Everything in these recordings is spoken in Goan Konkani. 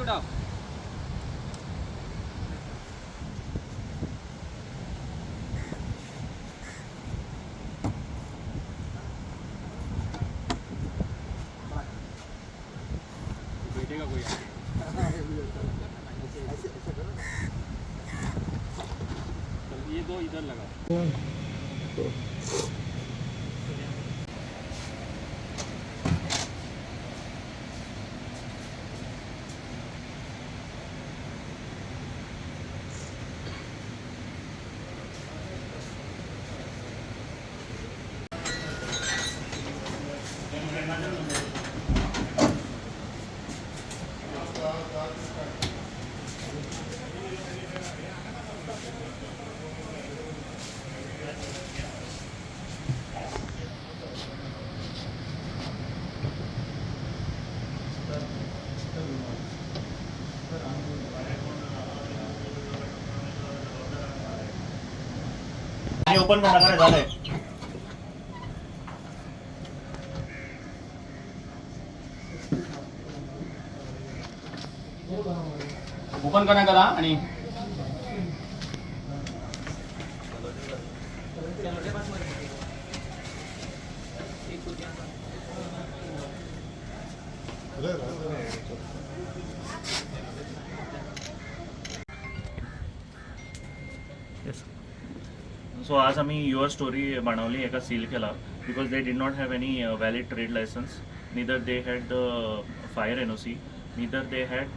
उठाओ. बैठेगा कोई? चल, ये दो इधर लगाओ. आणि ओपन पण नका झालंय. ओपन करा करा आणि सो आज आमी your story Benaulim हेका सील केला because they did not have any valid trade license, neither they had the fire NOC, neither they had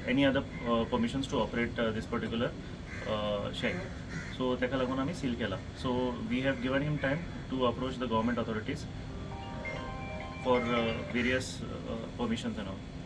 any other permissions to operate this particular shack. So ताका लागून आमी सील केला. So we have given him time to approach the government authorities for various permissions and all.